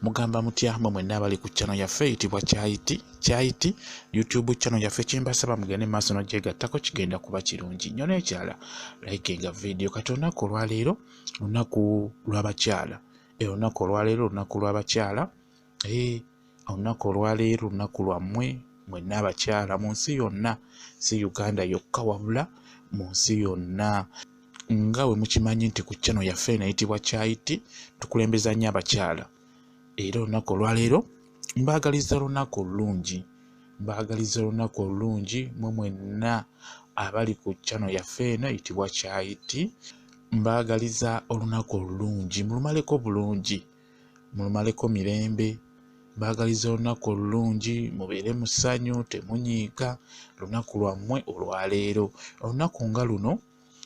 Mugamba mutya mwe mwenna abali ku channel yaffe eyitibwa Kyayiti Kyayiti YouTube channel yaffe? Kyembasaba mugende maaso n'ogyegattako, kigenda kuba kirungi nnyo. N'ekyala likinga video. Kati olunaku olwaleero lunaku lw'abakyala. Olunaku olwaleero lunaku lw'abakyala. Olunaku olwaleero lunaku lwammwe mwenna abakyala mu nsi yonna, si Uganda yokka wabula mu nsi yonna. Nga bwe mukimanyi nti ku channel yaffe eno eyitibwa Kyayiti tukulembeza nnyo abakyala, era olunaku olwaleero mbaagaliza lunaku olulungi, mbaagaliza olunaku olulungi mwe mwenna abali ku channel yaffe eno eyitibwa Kyayiti. Mbaagaliza olunaku olulungi, mulumaleko bulungi, mulumaleko mirembe. Mbaagaliza olunaku olulungi, mubeere mu ssanyu, temunyiiga. Lunaku lwammwe olwaleero. Olunaku nga luno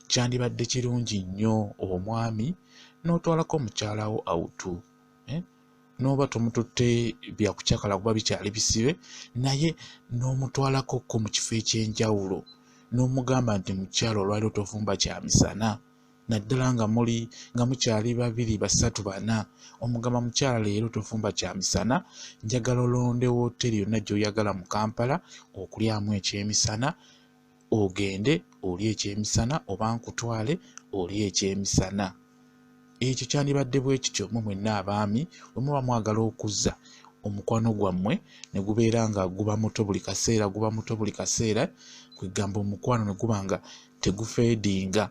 kyandibadde kirungi nnyo omwami n'otwalako mukyalawo out, n'oba tomututte byakukyakala kuba bikyali bisibe, naye n'omutwalako ko mu kifo eky'enjawulo n'omugamba nti mukyala, olwaleero tofumba kyamisana, naddala nga muli nga mukyali babiri, basatu, bana. Omugamba, mukyala, leero tofumba kyamisana, njagala olonde wooteri yonna gy'oyagala mu Kampala okulyamu ekyemisana, ogende olye ekyemisana oba nkutwale olye ekyemisana. Ekyo kyandibadde bwe kityo. Mwe mwenna abaami, bwe muba mwagala okuzza omukwano gwammwe ne gubeera nga guba muto buli kaseera, guba muto buli kaseera, kwegamba omukwano ne guba nga tegufeedinga,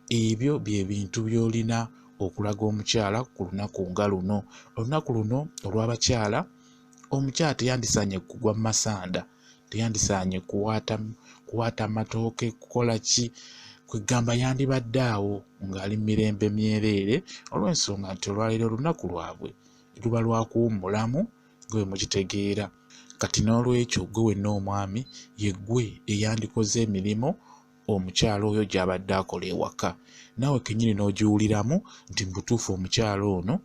ebyo bye bintu by'olina okulaga omukyala ku lunaku nga luno, olunaku luno olw'abakyala. Omukyala teyandisaanye kugwa mu masanda, teyandisaanye kuwaata matooke, kukola ki, kwegamba yandibadde awo ng'ali mu mirembe myereere, olw'ensonga nti olwaleero olunaku lwabwe luba lwakuwummulamu nga bwe mukitegeera. Kati n'olwekyo gwe wenna omwami, ye ggwe eyandikoze emirimu omukyala oyo gy'abadde akola ewaka, naawe kennyini n'ogiwuliramu nti mu butuufu omukyala ono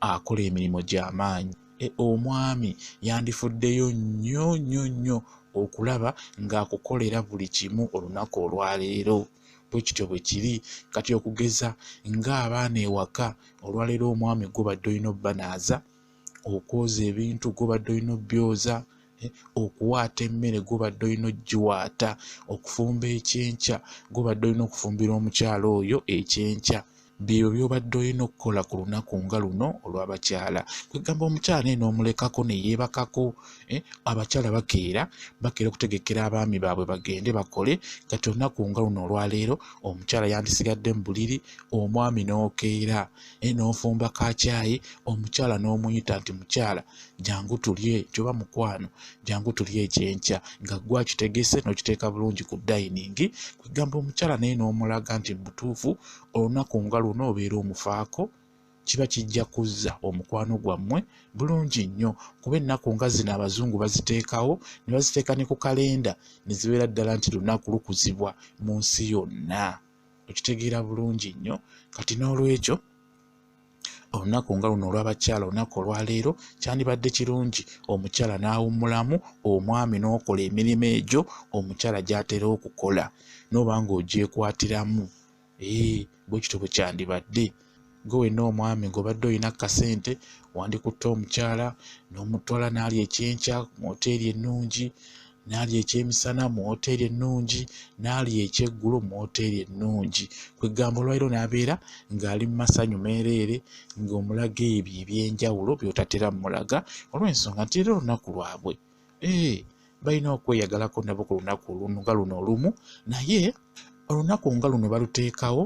akola emirimu gy'amaanyi. Omwami yandifuddeyo nnyo nnyo nnyo okulaba ng'akukolera buli kimu olunaku olwaleero. Bwe kityo bwe kiri. Kati okugeza ng'abaana ewaka, olwaleero omwami gw'obadde olina obbanaaza, okwoza ebintu gw'obadde olina obbyoza, okuwaata emmere gw'obadde olina oggiwaata, okufumba ekyenkya gw'obadde olina okufumbira omukyala oyo ekyenkya, byebyo by'obadde olina okukola ku lunaku nga luno olw'abakyala. Kwegamba omukyala naye n'omulekako ne yeebakako. Abakyala bakeera okutegekera abaami baabwe bagende bakole. Kati olunaku nga luno olwaleero omukyala yandisigadde mu buliri, omwami n'okeera, n'ofumba kacaayi, omukyala n'omuyita nti mukyala, jangu tulye, kyoba mukwano, jangu tulye ekyenkya, nga ggwe akitegese n'okiteeka bulungi ku dining. Kwegamba omukyala naye n'omulaga nti mu butuufu olunaku nga luno obeera omufaako, kiba kijja kuzza omukwano gwammwe bulungi nnyo, kuba ennaku nga zino abazungu baziteekawo ne baziteeka ne ku kalenda ne zibeera ddala nti lunaku lukuzibwa mu nsi yonna. Okitegeera bulungi nnyo. Kati n'olwekyo olunaku nga luno olw'abakyala, olunaku olwaleero, kyandibadde kirungi omukyala n'awummulamu, omwami n'okola emirimu egyo omukyala gy'atera okukola, n'oba ng'ogyekwatiramu. Bwe kityo bwe kyandibadde. Gwe wenna omwami ng'obadde olina kasente, wandikutte omukyala n'omutwala n'alya ekyenkya mu woteeri ennungi, n'alya ekyemisana mu woteeri ennungi, n'alya ekyeggulo mu woteeri ennungi. Kwegamba olwaleero n'abeera ng'ali mu masanyu meereere, ng'omulaga ebyo ebyenjawulo by'otatera mmulaga, olw'ensonga nti era olunaku lwabwe. Balina okweyagalako nabo ku lunaku nga luno olumu, naye olunaku nga luno baluteekawo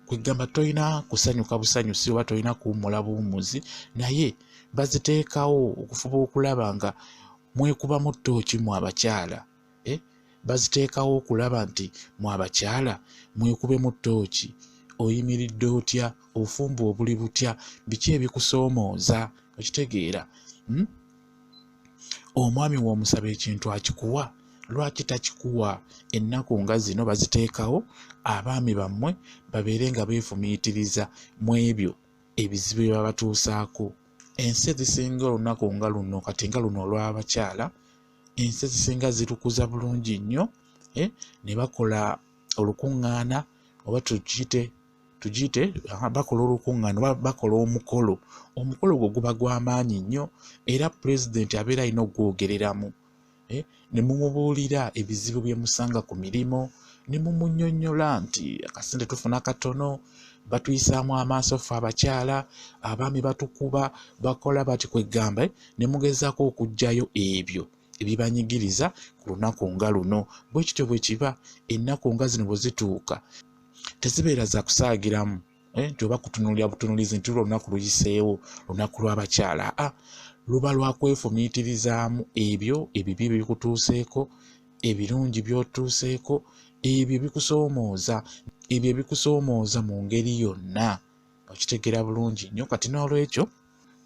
kwegamba tolina kusanyuka busanyusi oba tolina kuwummula buwummuzi, naye baziteekawo okufuba okulaba nga mwekubamu ttooki mmwe abakyala. Baziteekawo okulaba nti mmwe abakyala mwekubemu ttooki. Oyimiridde otya? Obufumbo obuli butya? Biki ebikusoomooza? Okitegeera? Omwami w'omusaba ekintu akikuwa? Lwaki takikuwa? Ennaku nga zino baziteekawo abaami bammwe babeere nga beefumiitiriza mu ebyo ebizibu bye babatuusaako. Ensi ezisinga olunaku nga luno, kati nga luno olw'abakyala, ensi ezisinga zirukuza bulungi nnyo, ne bakola olukuŋŋaana oba tukiyite Tugiyite bakola olukuŋŋaana oba bakola omukolo. Omukolo ogwo guba gwa maanyi nnyo era pulezidenti abeera alina okugwogereramu. Ne mumubuulira ebizibu bye musanga ku mirimu, ne mumunnyonnyola nti akasente tufuna katono, batuyisaamu amaaso ffe abakyala, abaami batukuba, bakola bati kweggamba, ne mugezaako okuggyayo ebyo ebibanyigiriza ku lunaku nga luno. Bwe kityo bwe kiba, ennaku nga zino bwe zituuka tezibeera za kusaagiramu nti oba kutunuulira butunuulizi nti lwo olunaku luyiseewo, lunaku lw'abakyala. Aa, luba lwa kwefumiitirizaamu ebyo ebibi ebikutuuseeko, ebirungi by'otuuseeko, ebyo ebikusoomooza, ebyo ebikusoomooza mu ngeri yonna. Okitegeera bulungi nnyo. Kati n'olwekyo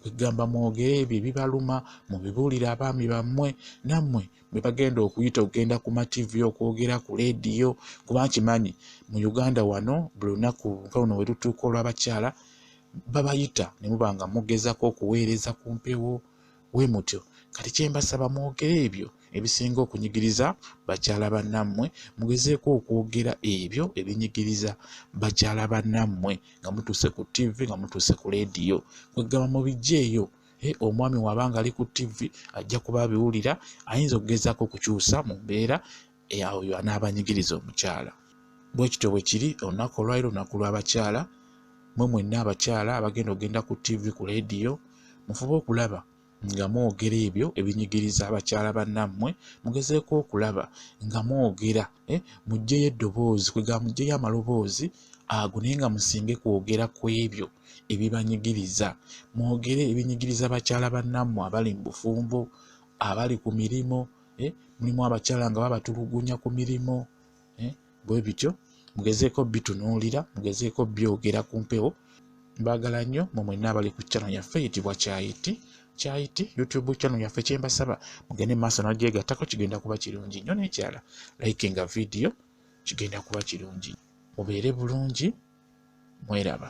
kwegamba mwogere ebyo ebibaluma, mubibuulire abaami bammwe, nammwe bwe bagenda okuyita okugenda ku ma TV okwogera ku leediyo, kuba nkimanyi mu Uganda wano buli lunaku nga luno we lutuuka olw'abakyala babayita ne muba nga mugezaako okuweereza ku mpewo we mutyo. Kati kye mbasaba mwogere ebyo ebisinga okunyigiriza bakyala bannammwe, mugezeeko okwogera ebyo ebinyigiriza bakyala bannammwe nga mutuuse ku TV, nga mutuuse ku leediyo. Kwegamba mubiggyeeyo. Omwami w'aba nga ali ku TV ajja kuba abiwulira, ayinza okugezaako okukyusa mu mbeera oyo anaabanyigiriza omukyala. Bwe kityo bwe kiri, olunaku olwaleero lunaku lw'abakyala. Mmwe mwenna abakyala abagenda okugenda ku TV, ku leediyo, mufube okulaba nga mwogera ebyo ebinyigiriza abakyala bannammwe, mugezeeko okulaba nga mwogera, muggyeyo eddoboozi, kwegamba muggyeyo amaloboozi ago naye nga musinge kwogera ku ebyo ebibanyigiriza. Mwogere ebinyigiriza bakyala bannammwe abali mu bufumbo, abali ku mirimu, mulimu abakyala nga babatulugunya ku mirimu, bwe bityo mugezeeko bitunuulira, mugezeeko byogera ku mpewo. Mbaagala nnyo mmwe mwenna abali ku channel yaffe eyitibwa Kyayiti, Kyayiti YouTube channel yaffe. Kye mbasaba mugende mu maaso n'ogyegattako, kigenda kuba kirungi nnyo. N'ekirala, likinga vidiyo, kigenda kuba kirungi. Mubeere bulungi, mweraba.